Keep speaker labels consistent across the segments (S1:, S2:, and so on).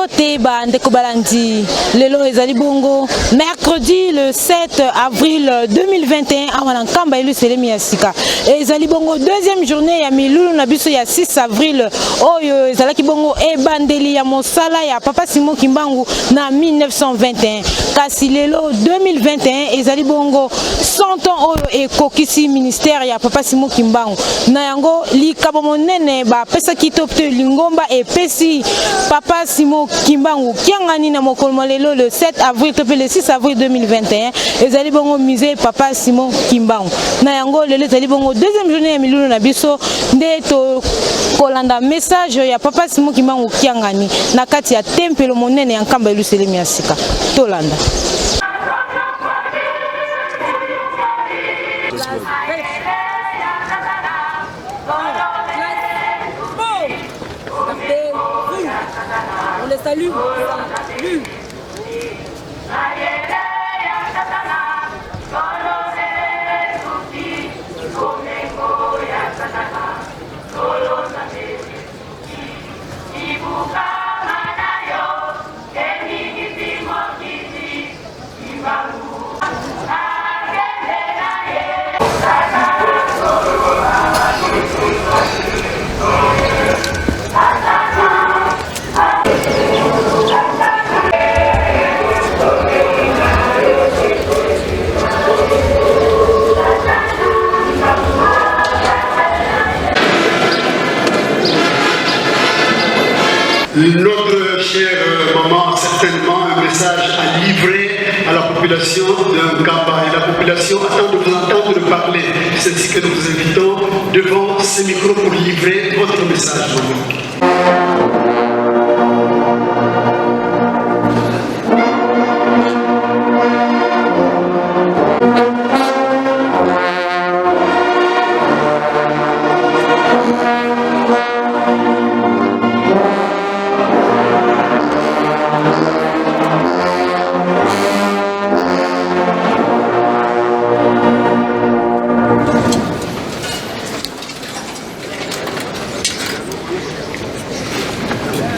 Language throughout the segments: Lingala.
S1: Mbote ba ndeko balandi, lelo ezali bongo mercredi le 7 avril 2021 awa na Nkamba Yelusalemi ya sika. Ezali bongo deuxième journée ya milulu na biso ya 6 avril oyo ezalaki bongo ebandeli ya mosala ya Papa Simon Kimbangu na 1921. Kasi lelo 2021 ezali bongo 100 ans oyo ekokisi ministère ya Papa Simon Kimbangu. Na yango likabo monene bapesaki to te lingomba epesi Papa Simon Kimbangu Kiangani na mokolo mwa lelo le 7 avril to mpe le 6 avril 2021 ezali bongo musée Papa Simon Kimbangu. Na yango lelo ezali bongo deuxième journée ya milulu na biso nde tokolanda message ya Papa Simon Kimbangu Kiangani na kati ya tempelo monene ya Nkamba Yelusalemi ya sika. Tolanda.
S2: On les salue. Salut.
S3: Notre chère maman a certainement un message à livrer à la population de Nkamba. Et la population attend de vous entendre parler. C'est ainsi que nous vous invitons devant ces micros pour livrer votre message, maman.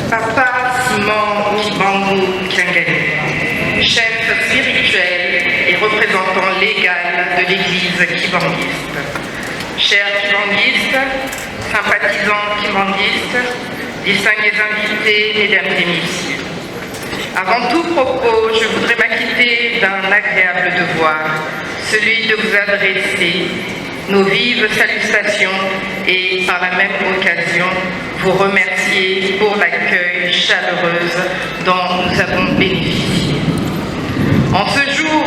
S4: Papa Simon Kimbangu Kiangani, chef spirituel et représentant légal de l'église kimbanguiste. Chers kimbanguistes, sympathisants kimbanguistes, distingués invités, mesdames et messieurs. Avant tout propos, je voudrais m'acquitter d'un agréable devoir, celui de vous adresser nos vives salutations et par la même occasion vous remercier pour l'accueil chaleureux dont nous avons bénéficié. En ce jour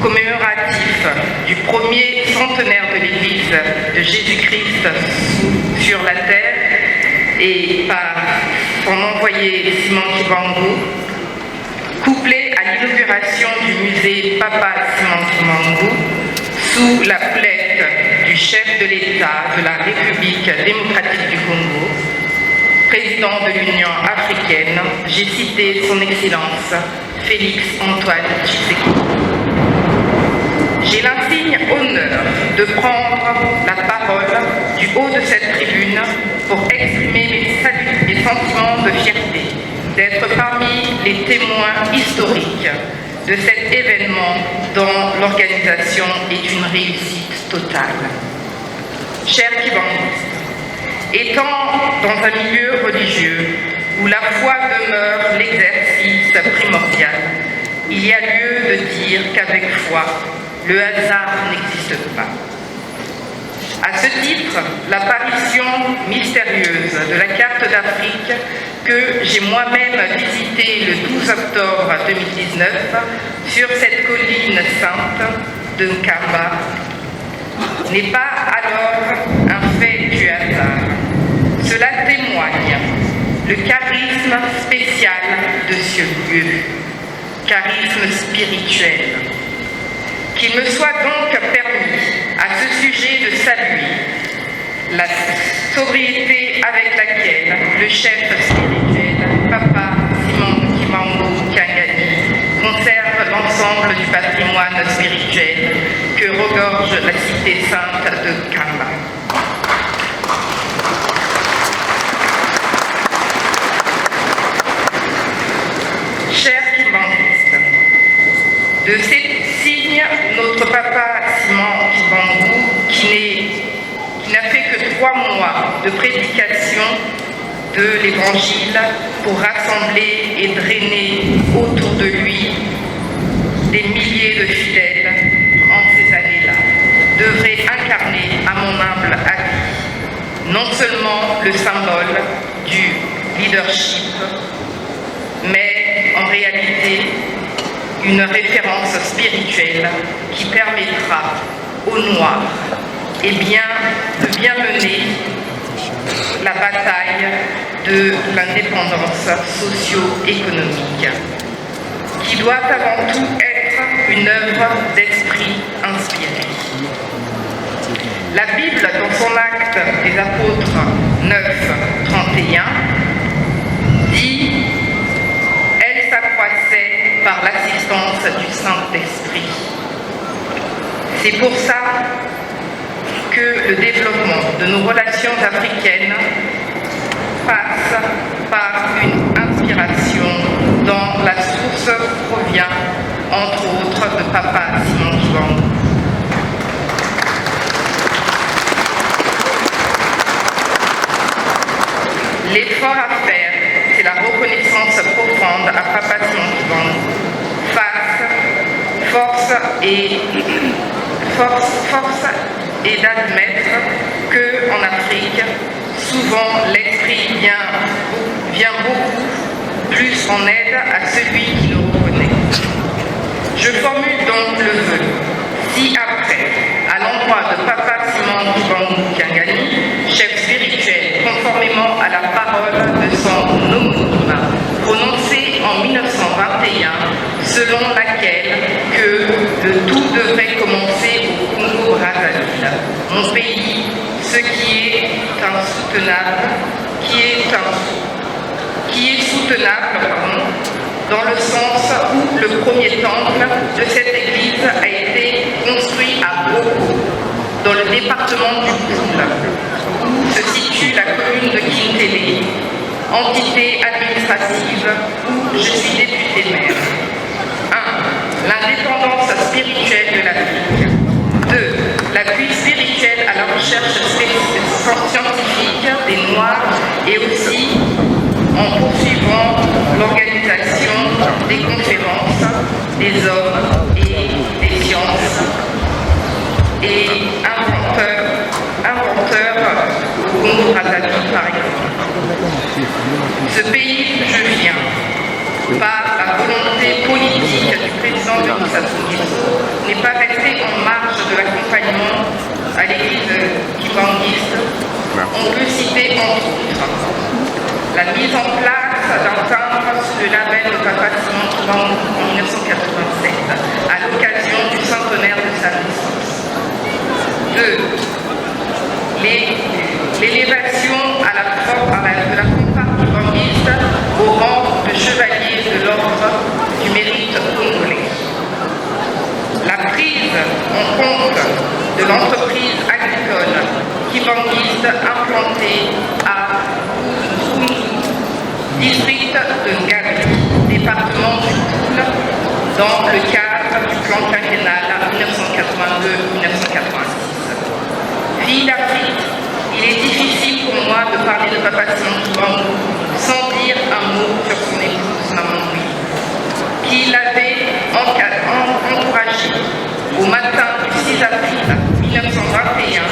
S4: commémoratif du premier centenaire de l'Église de Jésus-Christ sur la terre et par son envoyé Simon Kimbangu, couplé à l'inauguration du musée Papa Simon Kimbangu, sous la houlette du chef de l'État de la République démocratique du Congo, président de l'Union africaine, j'ai cité son Excellence Félix Antoine Tshisekedi. J'ai l'insigne honneur de prendre la parole du haut de cette tribune pour exprimer mes, mes sentiments de fierté d'être parmi les témoins historiques de cet événement dont l'organisation est une réussite totale. Chers Kimbanguistes, étant dans un milieu religieux où la foi demeure l'exercice primordial, il y a lieu de dire qu'avec foi, le hasard n'existe pas. À ce titre, l'apparition mystérieuse de la carte d'Afrique que j'ai moi-même visitée le 12 octobre 2019 sur cette colline sainte de Nkamba n'est pas alors un fait du hasard. Cela témoigne le charisme spécial de ce lieu, charisme spirituel. Qu'il me soit donc permis à ce sujet de saluer la sobriété avec laquelle le chef spirituel, Papa Simon Kimbangu Kiangani, conserve l'ensemble du patrimoine spirituel que regorge la cité sainte de Nkamba. 3 mois de prédication de l'Évangile pour rassembler et drainer autour de lui des milliers de fidèles en ces années-là, devrait incarner, à mon humble avis, non seulement le symbole du leadership, mais en réalité une référence spirituelle qui permettra aux Noirs et bien, de bien mener la bataille de l'indépendance socio-économique, qui doit avant tout être une œuvre d'esprit inspiré. La Bible, dans son acte des apôtres 9, 31, dit: Elle s'accroissait par l'assistance du Saint-Esprit. C'est pour ça que le développement de nos relations africaines passe par une inspiration dont la source provient entre autres de Papa Simon Kimbangu. L'effort à faire, c'est la reconnaissance profonde à Papa Simon Kimbangu face, force et force, force et d'admettre que en Afrique, souvent l'esprit vient beaucoup plus en aide à celui qui le reconnaît. Je formule donc le vœu, ci-après, à l'endroit de Papa Simon Kimbangu Kiangani, chef spirituel, conformément à la parole de son homonyme, prononcée en 1921, selon laquelle que le tout devrait commencer au Congo-Brazzaville, mon pays, ce qui est insoutenable, qui est soutenable, pardon, dans le sens où le premier temple de cette église a été construit à Boko, dans le département du Pool, où se situe la commune de Kintélé, entité administrative où je suis député maire. 1. L'indépendance spirituelle de l'Afrique. 2. L'appui spirituel à la recherche scientifique des Noirs et aussi en poursuivant l'organisation des conférences des hommes et des sciences et inventeurs au Congo-Brazzaville par exemple. Ce pays d'où je viens, par la volonté politique du président Denis Sassou Nguesso, n'est pas resté en marge de l'accompagnement à l'église kimbanguiste. On peut citer entre autres la mise en place d'un timbre sous le label de Papa Simon Kimbangu en 1987, à l'occasion du centenaire de sa naissance. 2. L'élévation à la, à la, de la fanfare kimbanguiste au rang de chevalier de l'ordre du mérite congolais. La prise en compte de l'entreprise agricole kimbanguiste implantée à Koundou, district de Ngabi, département du Pool, dans le cadre du plan quinquennal 1982-1986. Fille d'Afrique, il est difficile pour moi de parler de Papa Simon Kimbangu sans dire un mot sur son épouse, Maman Louise, qui l'avait encouragé au matin du 6 avril 1921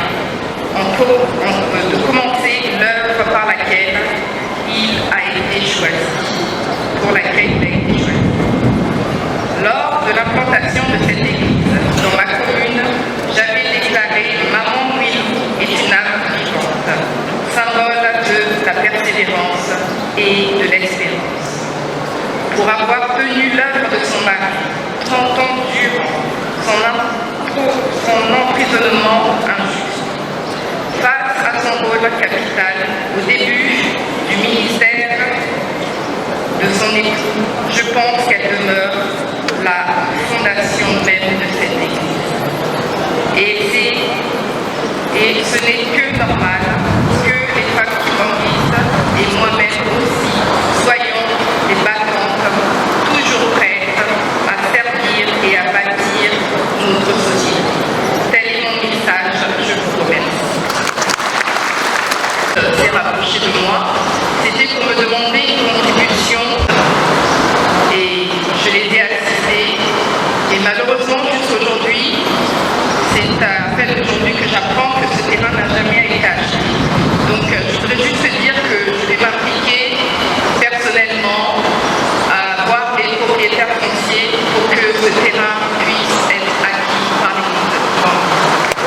S4: de commencer l'œuvre par laquelle il a été choisi, pour laquelle il a été choisi. Lors de l'implantation de cette église dans ma commune, j'avais déclaré: Maman Mouilou est une âme vivante, symbole de la persévérance et de l'espérance. Pour avoir tenu l'œuvre de son mari 30 ans durant son emprisonnement injuste. Face à son rôle capital au début du ministère de son époux, je pense qu'elle demeure la fondation même de cette église. Et ce n'est que normal que les femmes kimbanguistes et moi-même aussi soyons des battantes toujours prêtes à servir et à bâtir notre société. Tel est mon message, je vous remercie. s'est rapproché de moi, c'était pour me demander une contribution et je les ai assistés. Et malheureusement, jusqu'aujourd'hui, c'est à peine aujourd'hui que j'apprends que ce terrain n'a jamais été acheté. Donc, je voudrais juste dire que je vais m'impliquer personnellement à voir les propriétaires fonciers pour que ce terrain puisse être acquis par l'Église.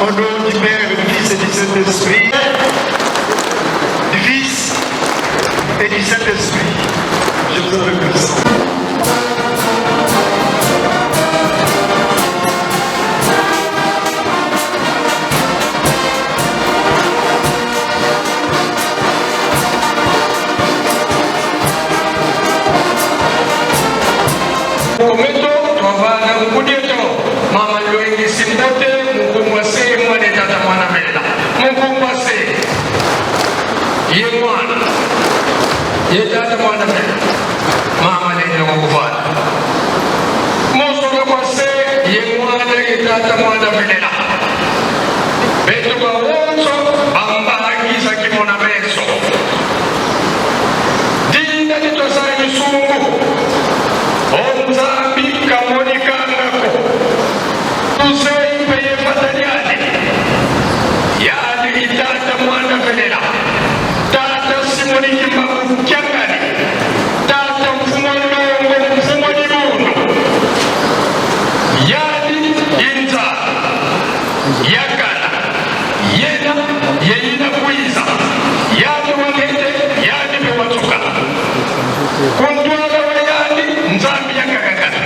S3: Au nom du Père, du Fils et du Saint-Esprit, du Fils et du Saint-Esprit, je vous en remercie.
S5: Kometo twavana mukudieto mama lwengisi mbote mukumbwa se mwana tata mwana mela mukumbwa se ye mwana ye tata mwana mela mama lenda kukufana musoka kwa se ye mwana ye tata mwana melela beto bawonso bambangisa kimona meso dinda litosala misungu onzambi kamonikangako tuzei peye fataliani yani itata mwana velela tata simoni kimbangu kyangani tata mfumo longo mfumo libundu yani inza yakala yena yeyina kwiza yani wangete yani pewatsuka kuntwala wa yani nzambi yakakakana.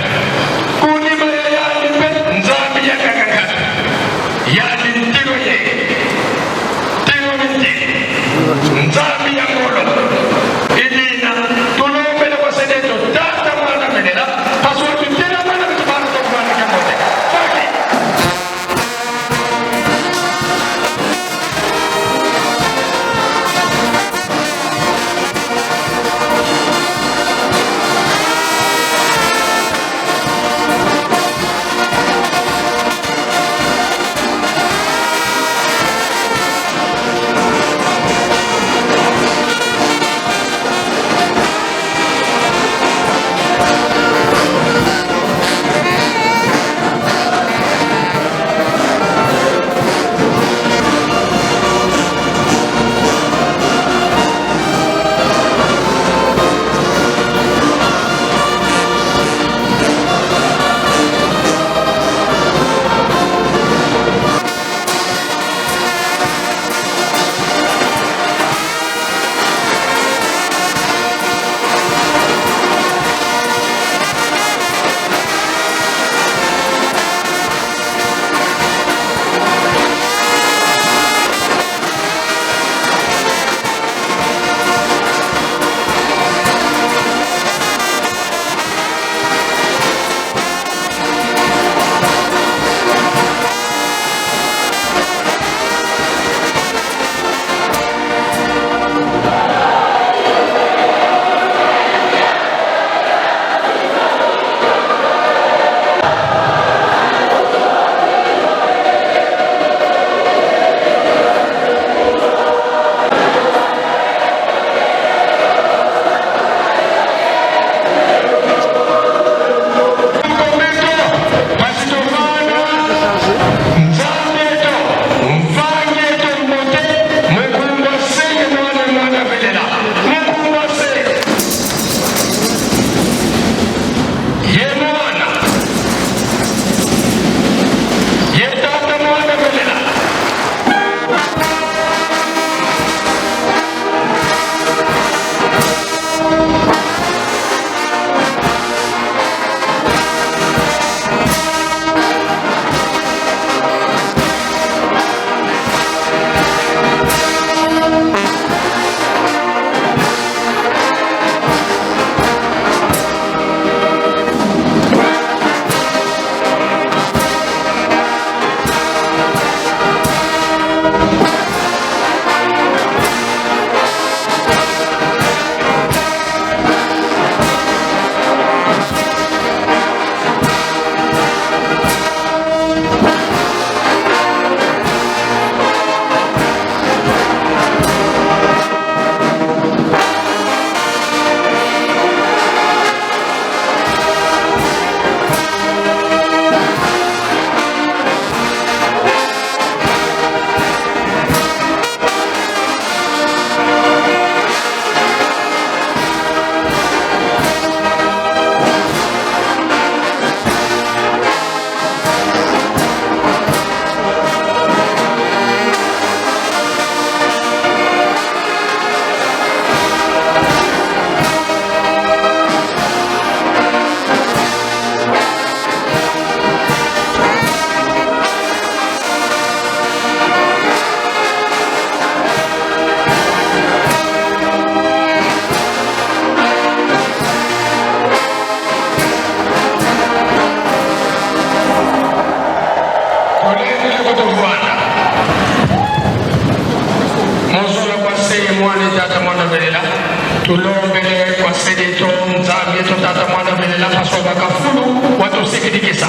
S5: Tulombele kwa sedeto Nzambi yetu Tata Mwana velela paswa bakafulu watusikidikisa.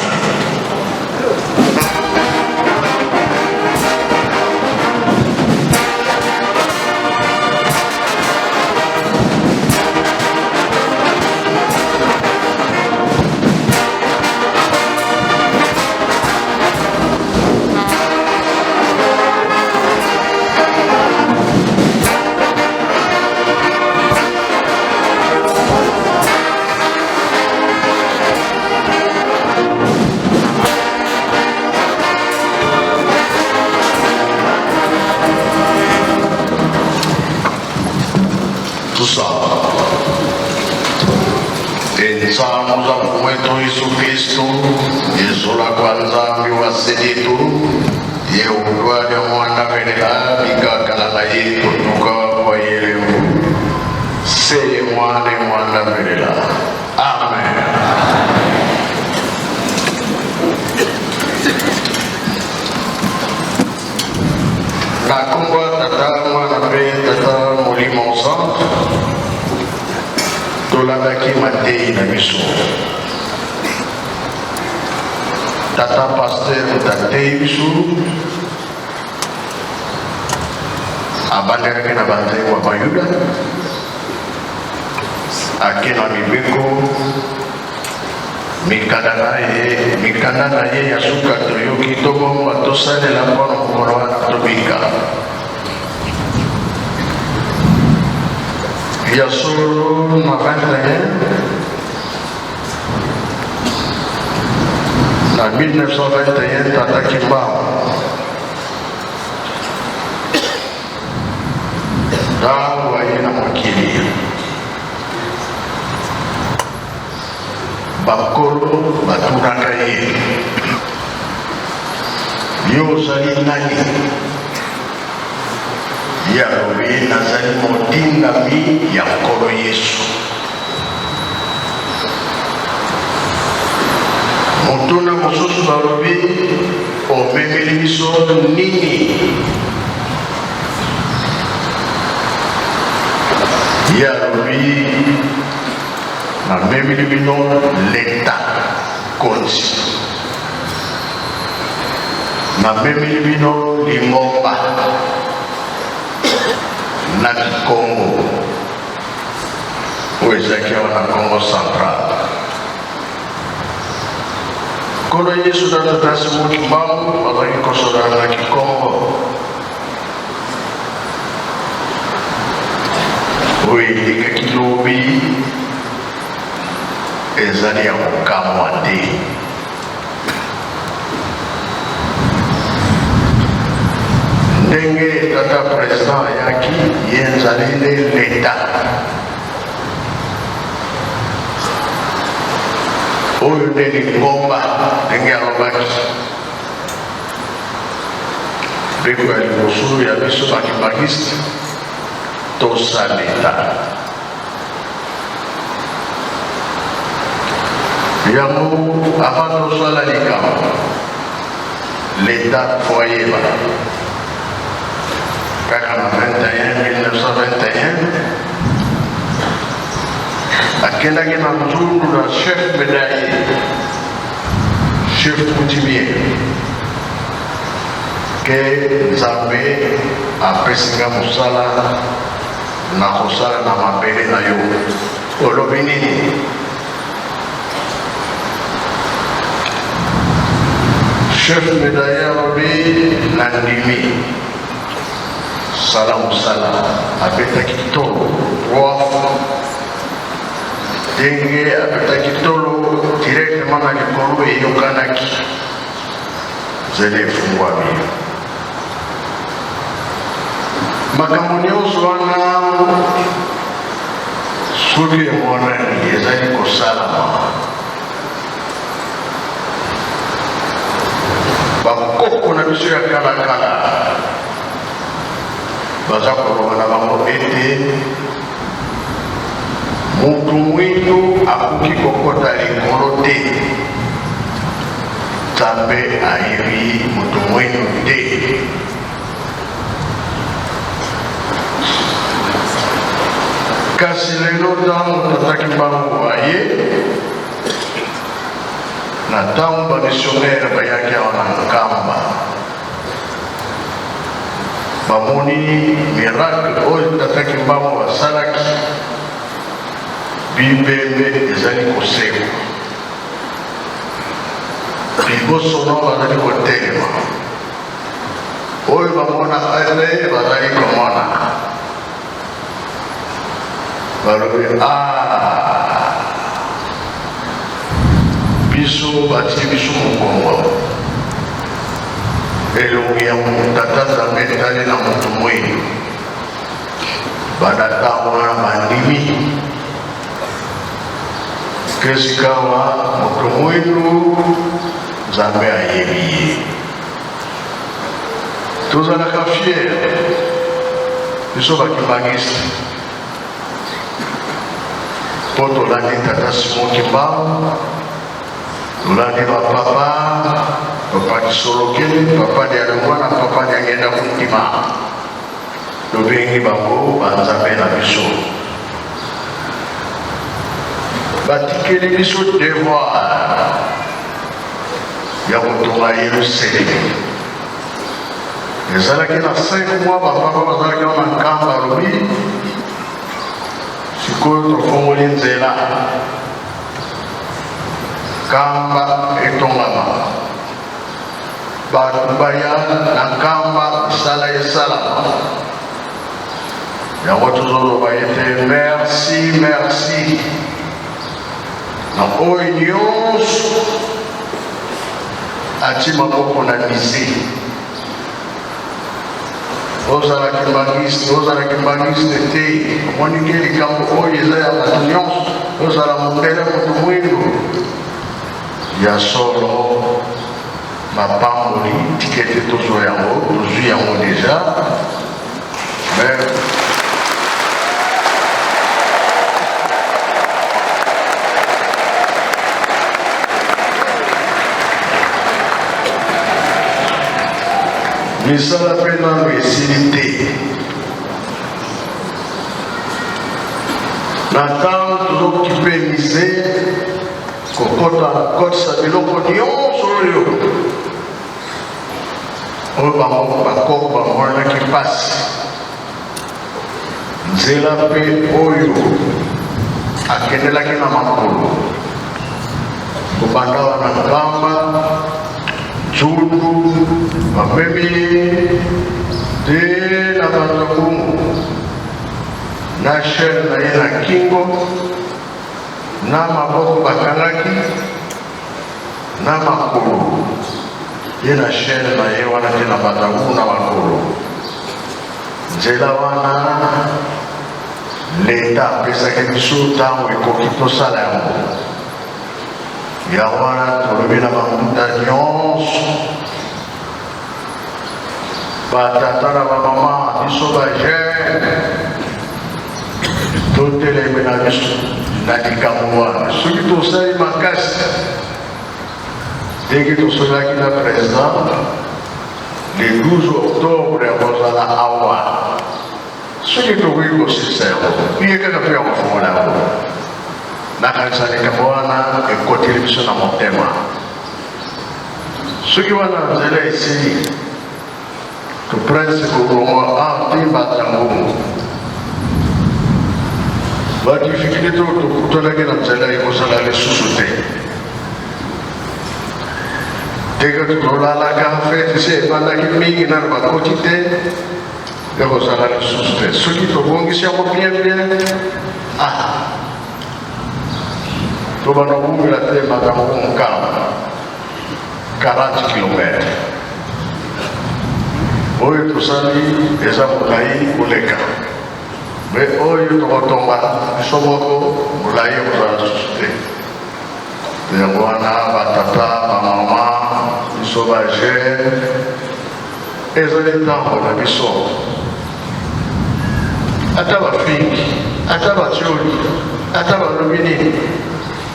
S6: Tusala. Ensangu za Mfumu wetu Yesu Kristu, yezola kwa Nzambi wa sedetu, ye utwale mwana velela bikakala na ye totuka kwa yelevu seye mwana mwana velela. Amen. Na kombo ya Tata, Mwana mpe Tata Molimo Santu, tolandaki mateyi na biso. Tata pasteur moto ateyi biso, abandelaki na banzembo ya Bayuda, ake na mibeko Mikanda na ye, mikanda na ye ya suka toyoki tobomba tosalela mpo na mokolo wana tobika. Ya solo na 21 na 1921 tata Kimbangu ntango aye na mokili Bankolo batunaka ye, Yo ozali nani? Ye alobi, Nazali motindami ya Nkolo Yesu. Motuna mosusu balobi, Omemeli biso nini? Ye alobi, Namemeli bino leta konzi, namemeli bino lingomba na kikongo oyo ezalaki awa na Kongo Central. Nkolo Yesu na Tata Simon Kimbangu bazalaki kosolola na kikongo oyo elekaki lobi ezali ya kokamwa te. Ndenge tata president ayaki, ye ezali nde leta oyo nde lingomba ndenge alobaki. Mbeko ya liboso ya biso ba kimbanguiste tosaleta yango avant tosala likambo leta fo ayeba kaka na 21 1921 akendaki na nzundu na chef medaille chef coutumier ke Nzambe apesi nga mosala na kosala na mabele na yo. Olobi nini? Chef medaye alobi nandimi, sala mosala. Abetaki tolo trois fois, ndenge abetaki tolo directement na likolo eyokanaki. Nzela efungwami. Makambo nyonso wana soki emonani ezali kosalama, bakoko na biso ya kalakala baza koloba na bango ete moto mwindo akoki kokota likolo te. Nzambe ayebi moto mwindo te. Kasi lelo ntango Tata Kimbangu aye, na ntango ba missionnaire bayaki awa na Nkamba, bamoni miracle oyo Tata Kimbangu asalaki, bibembe ezali kosekwa, bibosono bazali kotelema, oyo bamonaka te bazali komona. Balobi ah, biso batie biso mokongo, elongi ya tata Nzambe etali na moto mwindo. Banda ntango wana bandimi ke sikawa moto mwindo Nzambe ayebi ye. Tozalaka fier biso ba kimbanguiste po tolandi tata Simon Kimbangu, tolandi ba papa, papa Kisolokele, papa Dialungana, papa Diangienda Kuntima, tobengi bango ba nzambe na biso. Batikeli biso devoir ya kotonga Yerusalemi. Ezalaki na 5 mois bapapa bazalaki wana Nkamba, alobi sikoyo tofongoli nzela Nkamba etongama, bato baya na Nkamba, misala esalama. Yango tozoloba ete merci, merci na oyo nyonso atie maboko na musée. Ozala kimbangiste, ozala kimbangiste te, omoni ke likambo oyo eza ya bato nyonso, ozala mondele, moto mwindo. Ya solo mapamboli tika ete tozwa yango, tozwi yango deja mais misala mpe nano esili te. Na ntango tozokipe mise kokota kokotisa biloko nyonso oyo oyo bango bakoko bamonaki mpasi, nzela mpe oyo akendelaki na makolo kobanda wana Nkamba Tshundu bamemi ye te na Banza-Ngungu na chaine na ye na kingo na maboko bakangaki na makolo ye na chaine na ye wana te na Banza-Ngungu na makolo. Nzela wana leta apesaki biso ntango ekoki tosala yango. Yango wana tolobi na bambuta nyonso, batata na bamama, biso ba jeune, totelemi na biso na likambo wana. Soki tosali makasi ndenge tosolaki na president le 12 octobre ya kozala awa, soki tokoki kosilisa yango, iye kaka mpe ya kofongola yango. Nakanisa likambo wana ekoteli biso na motema. Soki wana nzela esili, to prince kolongwa awa te Mbanza Ngungu, ba difficulté oyo tokutanaki na nzela ekozala lisusu te. Ndenge tolalaka fete se ebandaki mingi nano bakoti te, ekozala lisusu te soki tobongisi yango bien bien. Ah, tobanda kowumela te makambo Nkamba 40 km oyo tosali eza molai koleka me oyo tokotonga biso moko molai ekozala lisusu te. Yango wana batata, bamama, biso ba jeune, ezali ntango na biso. Ata bafingi, ata batioli, ata balobi nini,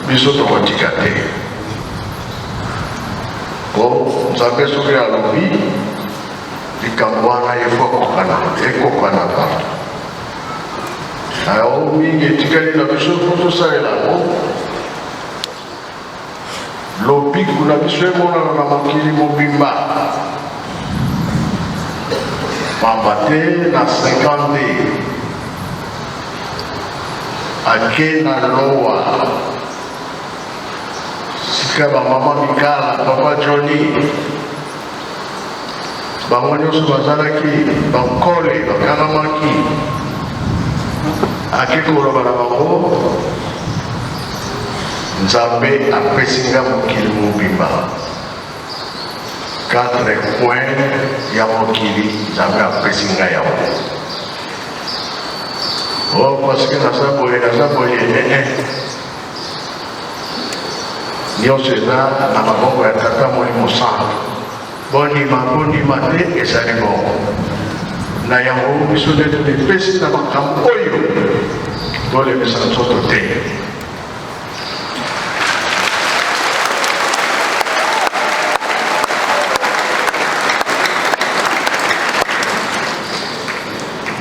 S6: biso tokotika te. Po Nzambe soki alobi likambo wana, efo ekokana, ekokana partout. Na yango mingi etikali na biso mpo tosalela yango. Lobiko na biso emonana na mokili mobimba. Pamba te na 50 ake na lowa sika bamama Mikala, papa Johnny, bango nyonso bazalaki bankole, bakangamaki. Ake koloba na bango, Nzambe apesi nga mokili mobimba, quatre coin ya mokili Nzambe apesi nga yango. Oh, parce que naza boye, naza boye, eh, eh. Nyonso eza na maboko ya Tata Molimo Santu. Bondima, bondima te, ezali bongo. Na yango biso nde tomipesi na makambo oyo, tolembisa nzoto te.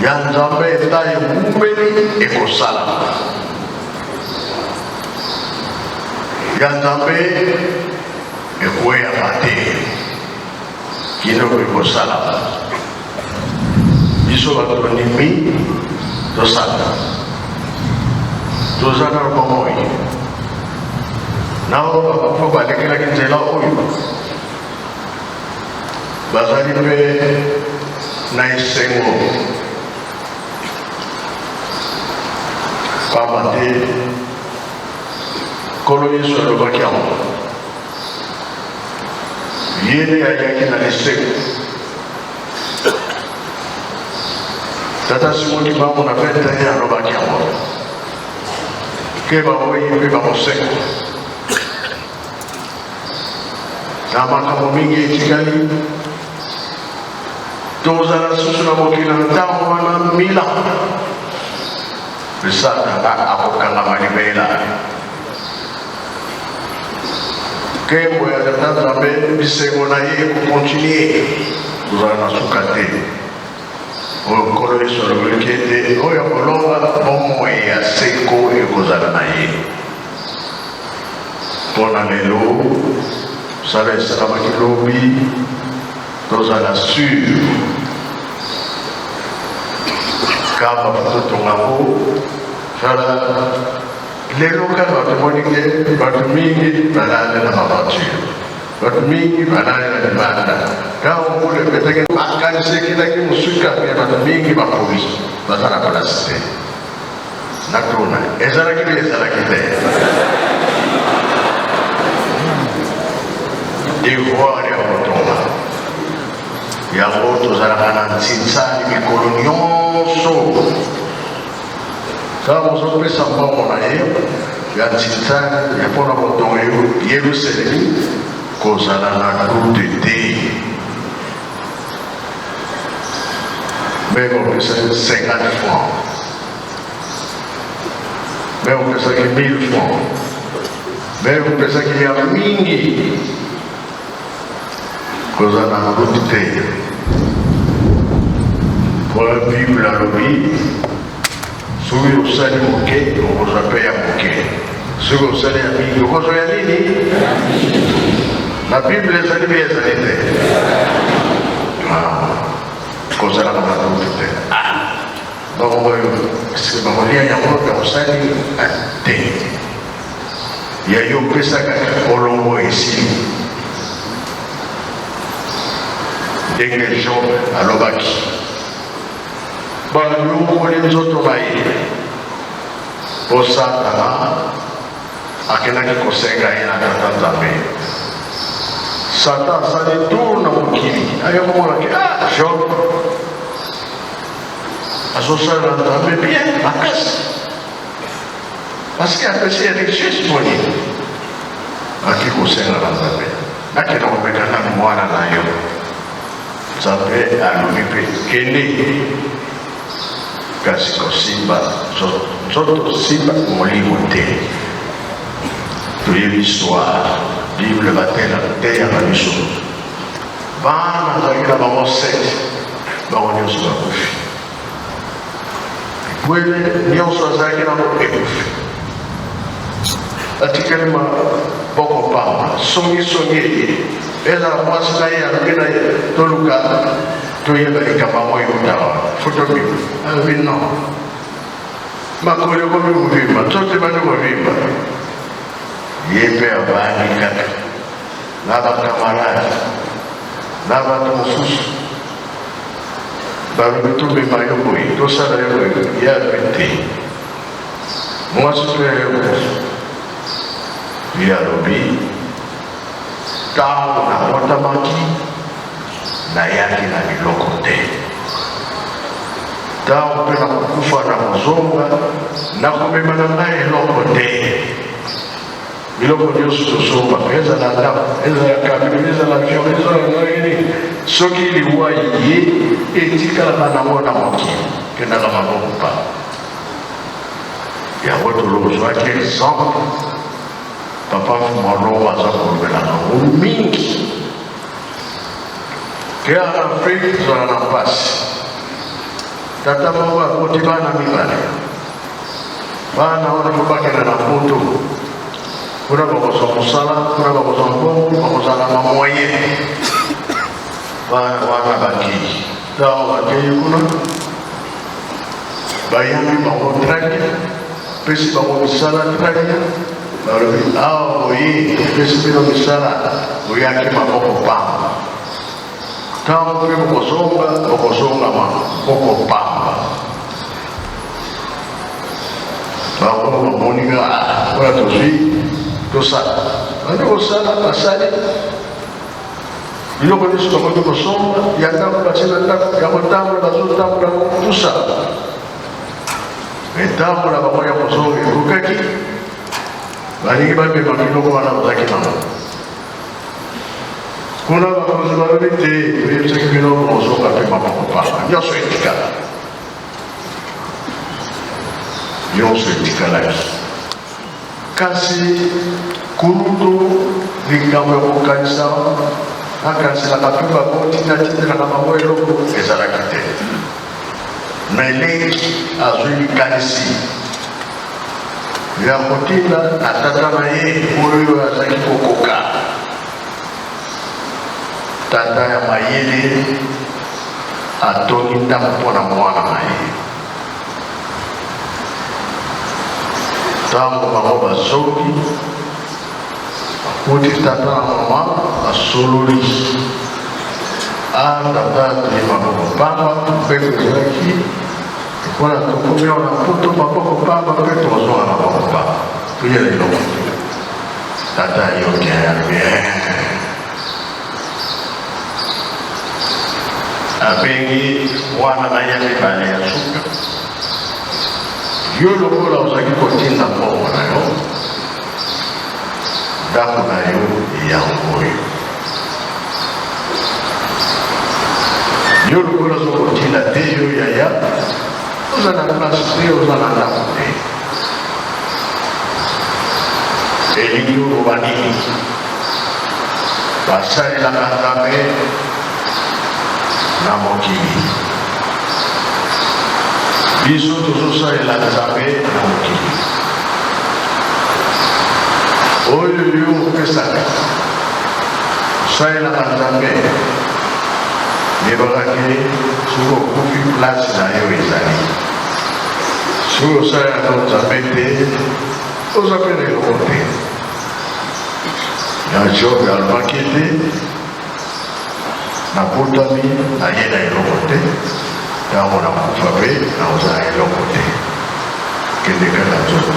S6: Ya Nzambe eta ewumeli ekosalama. Ya Nzambe ekweyaka te kino ekosalama. Biso bato tondimi tosala, toza nano bomoi na oyo bakufa balekelaki nzela oyo bazali mpe na esengo, pamba te Nkolo Yesu alobaki yango. Ye nde ayaki na liseko. Tata Simon Kimbangu na 21 alobaki yango ke baweyi mpe bakoseko na makambo mingi etikali tozala susu na mokili na ntango wana mila Satana akokangama libela. Nkembo ya Tata Nzambe, bisengo na ye ekokontinue kozala na suka te. Oyo Nkolo Yesu alobaki ete oyo akolonga bomoi ya seko ekozala na ye. Mpo na lelo, mosala esalamaki lobi, tozala sur kaka totonga ngo sala lelo kaka tomoni ke bato mingi balali na baventure, bato mingi balali na libanda. Ntango mbula ebetaki, makanisi ekendaki mosika ke bato mingi bapoli, baza na place te. Natuna, ezalaki mpe ezalaki te devoir ya kotonga yango. Tozalaka na nsinsani mikolo nyonso. Ntango ozopesa mbongo na ye ya nsinsani ya mpona kotonga Yerusalemi, kozala na doute te. Meme opesaki 50 francs, meme opesaki 1000 francs, meme opesaki ya mingi, kozala na doute te. Mpona Bible alobi, soki osali moke, okozwa mpe ya moke; soki osali ya mingi, okozwa ya nini? Na Bible ezali mpe ezali te. Kozalaka na doute te. Bango oyo eske bakolia yango ya kosali te, ya yo opesaka olongo esili. Ndenge Job alobaki, banyokoli nzoto na ye mpo Satana akendaki kosenga ye na Tata Nzambe. Satan asali tour na mokili, aye komonaki ah, Job azosalela Nzambe bien makasi, parce que apesi ye richesse. Boni ake kosenga na Nzambe, nakenda komeka nanu mwana na yo? Nzambe alobi mpe kende, kasi kosimba nzoto, simba molimo te. Toyebi histoire, Bible batela teyaka biso. Bana azalaki na bango 7, bango nyonso bakufi. Wele nyonso azalaki nango ekufi, atikali maboko pamba, songisongi eye ezala mwasi na ye alobi na ye toluka toyeba likambo yango euta wana fotobima. Alobi non, makolo ekomi kovimba, nzoto ebandi kovimba. Ye mpe abandi kaka na bakamarade na bato mosusu balobi tomema yo boye, tosala yo boye. Ye alobi te, mwasi mpe ya yo kokufa. Ye alobi ntango nabotamaki nayaki na biloko te, ntango mpe nakokufa nakozonga, nakomema na ngai eloko te. Biloko nyonso tosombaka, ezala ndako, ezala camion, ezala avion, ezala nini, soki liwa ye etikalaka nango na mokili, kendaka maboko pamba. Yango tolozwaki exemple papa Mfumu aza kolobela nango mingi ke en Afrique tozala na mpasi. Tata moko aboti bana mibale, bana wana mpo bakenda na poto, kuna bakozwa mosala, kuna bakozwa mbongo, bakozala na moyen. Bana wana bakei, ntango bakei kuna bayambi bango très bien, pesi bango misala très bien, balobi awa boye topesi bino misala, boyaki maboko pamba, ntango mpe bokozonga, bokozonga maboko pamba. Bango bamoni kaka mpona tozwi tosala, bandi kosala, basali biloko nyonso bakoki kosomba, ya ndako batie na ndako, ya kotambola bazotambola, tusa etambola bango ya kozonga ekokaki, balingi bamema biloko wana bazalaki nango kuna. Bakonzi balobi te, toyebisaki bino kozonga mpe maboko pamba, nyonso etikala, nyonso etikalaki. Kasi kulutu, likambo ya kokanisa akaniselaka mpe baboti natindelaka bango eloko ezalaki te. Meleki azwi likanisi ya kotinda na tata na ye oyo azalaki kokoka, tata ya mayele atongi ndako mpo na mwana na ye. Ntango bango bazongi, bakuti tata na mama basololi. A tata, toye maboko pamba mpe tozwaki lokola tokomi awa na poto maboko pamba mpe tozonga na maboko pamba, toye na eloko te. Tata ayoki, alobi abengi mwana na ye mibale ya suka: yo lokola ozalaki kotinda mbongo na yo, ndako na yo yango oyo. Yo lokola oza kotinda te, yo yaya oza na place te, oza na ndako te. Elingi oloba nini? Basalelaka Nzambe na mokili, biso tozosalela Nzambe na mokili. Oyo yo opesaka, osalelaka Nzambe, yebaka ke soki okufi, place na yo ezali. Soki osalelaka Nzambe te, oza mpe na eloko te. Na Job alobaki ete nabotami naye na eloko te, ntango nakufa mpe nakozala eloko te, kende kaka nzoto.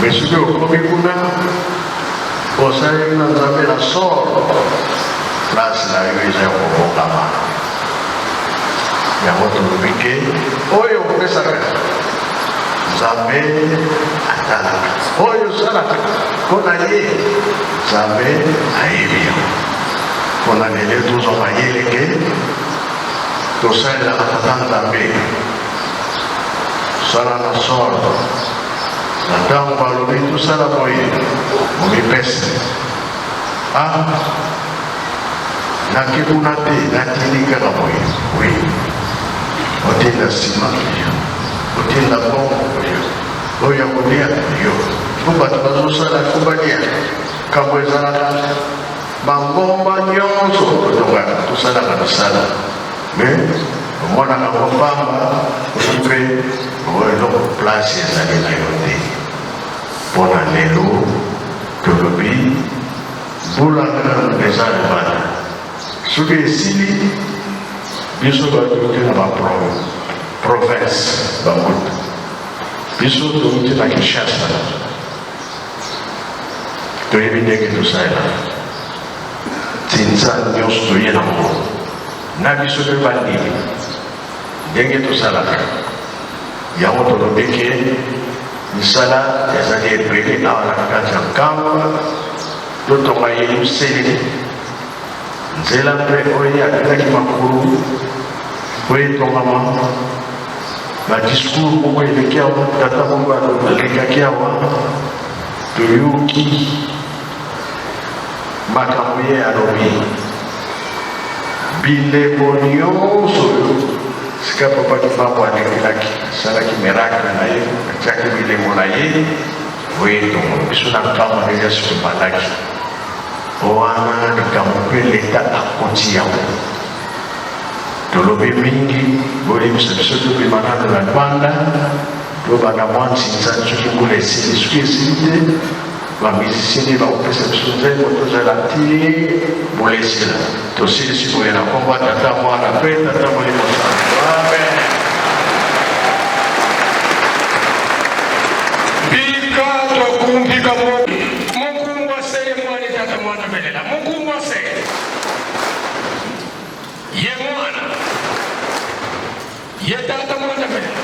S6: Me soki okomi kuna, osaleli na Nzambe na solo, place na yo eza ya kobongama. Yango tolobi ke oyo opesaka, Nzambe atalaka. Oyo osalaka mpo na ye, Nzambe ayebi yango. Mpo na lelo tozwa mayele ke tosalelaka Tata Nzambe, sala na solo. Na ntango balobi tosala boye, omipesa. Ah, nake kuna te, natindi kaka boye. Oui, otinda nsima. Kotinda mbongo yo, oyo ya kolia yo, mpo bato bazosala fo balia. Kambo ezalaka bangomba nyonso totongaka, tosalaka misala, mais omonaka ngo pamba, oyo mpe oyo eloko place ezali na yo te. Mpo na lelo tolobi mbula eza libanda, soki esili biso bato te na baprovince bangutu, biso touti na Kinshasa, toyebi ndenge tosalelaka ntinza nyonso, toye nango na biso mpe bandimi ndenge tosalaka yango. Tolobi ke misala ezali ebele awa na kati ya Nkamba. Totonga Yelusalemi, nzela mpe oyo akendaki makolo po etongama. Badiscours moko eleki awa, tata moko alekaki awa, toyoki makambo ye alobi, bilembo nyonso oyo sika papa Kimbangu alekelaki, asalaki miracle na ye, atiaki bilembo na ye oyo etongo biso na Nkamba deja soki ebandaki wana likambo mpe leta akoti yango. Tolobi mingi, boyebisa biso tobima nano na libanda, tobanda mwa nsinza. Soki mbula esili, soki esili te, bamusicien nde bakopesa biso nzembo, tozala ti mbula esila. Tosilisi boye na nkombo ya Tata, Mwana mpe Tata Molimo Santo, amen.
S5: Bika twakumpika mokumbwa se ye mwana tata mwana belela mokumbwa se ye mwana ye tata mwana belela.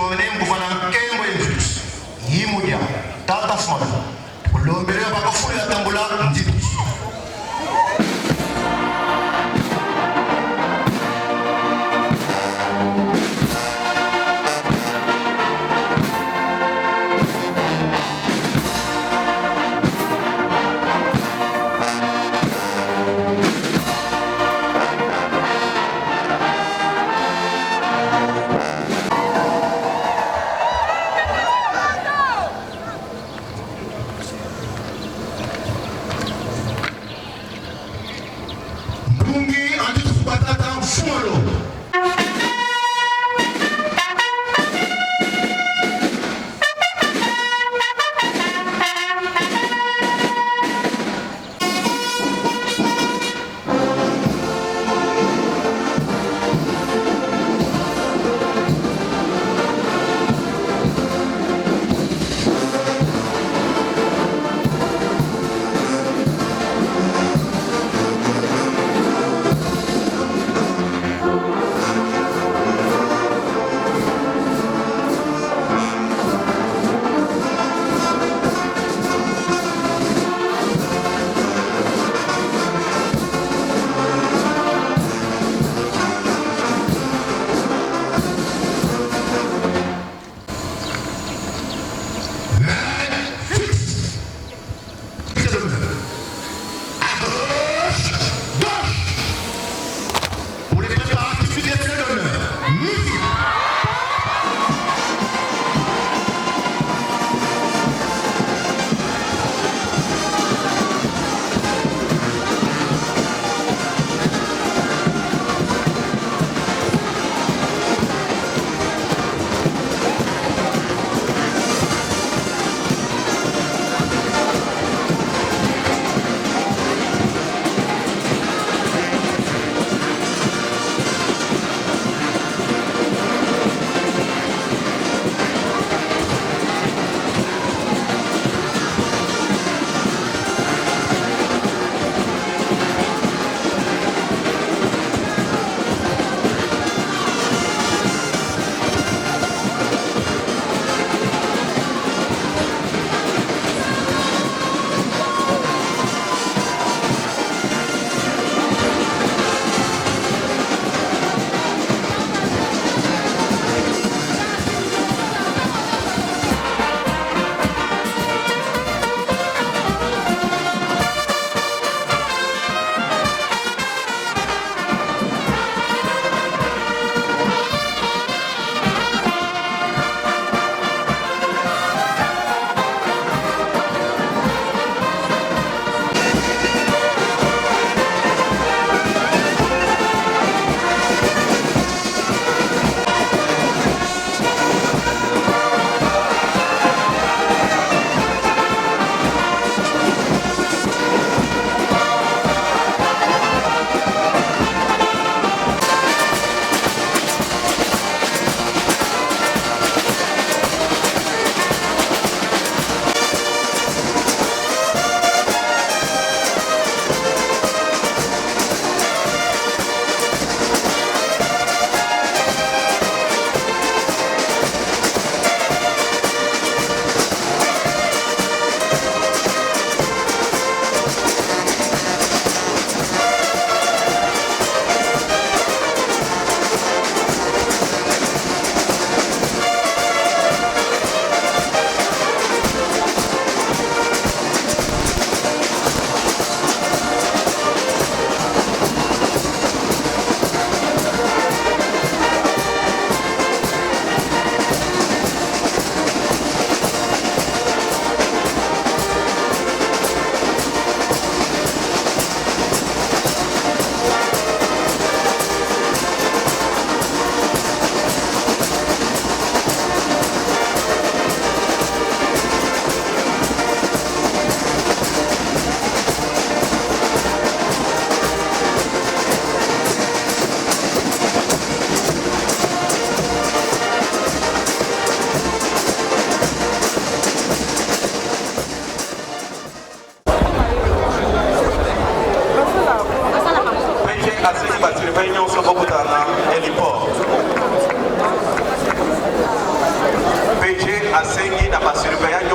S7: Tukone mkufana nkembo Yesu. Yimudia tata fona. Tukulombele bakafulu ya tambula nditu.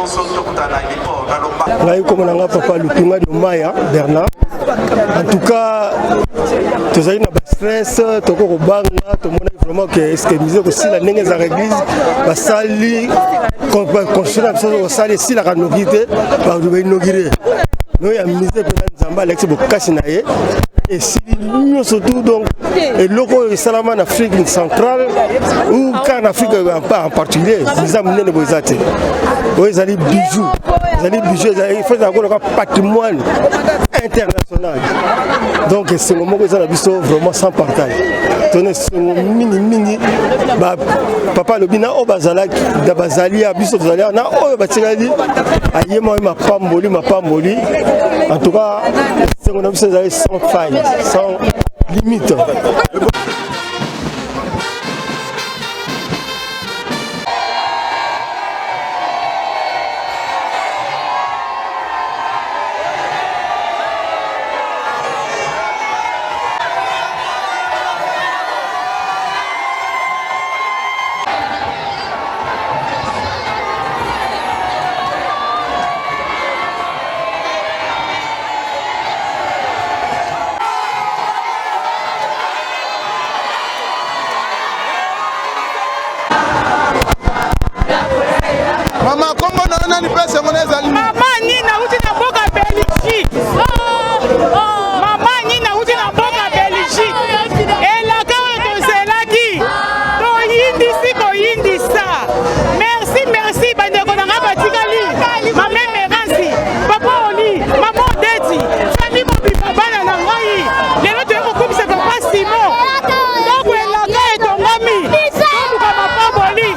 S8: nyonso tokutana na heliport na lomba.
S9: Ngai kombo na nga papa Lukunga Domaya Bernard. En tout cas tozali na ba stress, toko kobanga, tomonaki vraiment que est-ce que musée kosila ndenge ezalaka église basali construction na biso kosala esilaka noki te, ba inaugure no ya musée mpenza. Nzambe alakisi bokasi na ye, esili nyonso tout. Donc eloko oyo esalama na Afrique centrale ou kaka na Afrique en particulier, eza monene boye eza te. Oyo ezali bijou, ezali bijou, ezali faut ezala koloka patrimoine international. Donc esengo moko eza na biso vraiment sans partage. Tona esengo mingi mingi. Papa alobi na oyo bazalaki bazali ya biso, tozali na oyo batikali, ayema oyo mapamboli mapamboli. En tout cas esengo na biso ezali sans faille, sans limite.
S10: Mama, kombo na yo nani? Place yango na ezali?
S11: Mama Nina, nauti na mboka Belgique. Mama Nina, nauti na mboka Belgique. Elaka oyo tozelaki, toyindisi koyindisa. Merci, merci bandeko na ngai batikali, mama Emerance, papa Oli, mama Odeti, famille mobimba, bana na ngai. Lelo toye kokumisa papa Simon. Ndako elaka etongami, toluka mapamboli.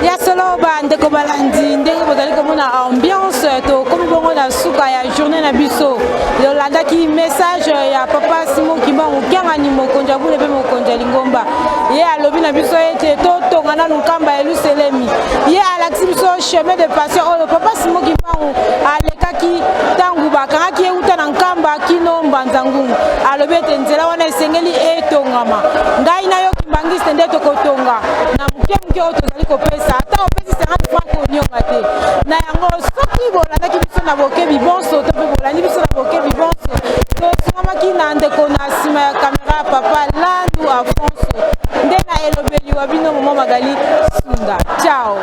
S1: Ya solo, bandeko balandi, ndenge bozali komona ambiance, tokomi bongo na suka ya journée na biso. Yolandaki message ya papa Simon Kimbangu Kiangani, mokonzi ya bule mpe mokonzi ya lingomba. Ye alobi na biso ete totonga nanu Nkamba Yelusalemi. Ye alakisi biso chemin de passion oyo papa Simon Kimbangu alekaki ntango bakangaki ye uta na Nkamba kino Mbanza Ngungu. Alobi ete nzela wana esengeli etongama. Ngai na yo kimbangiste nde tokotonga na moke moke oyo tozali kopesa. Ata opesi 50 franc, konionga te na yango. Soki bolandaki biso na bokebi bonso to mpe bolandi biso na bokebi bonso, tosungamaki na ndeko na nsima ya kamera, papa Landu Afonso, nde na elobeli wa bino, momo Magali Sunda. Ciao.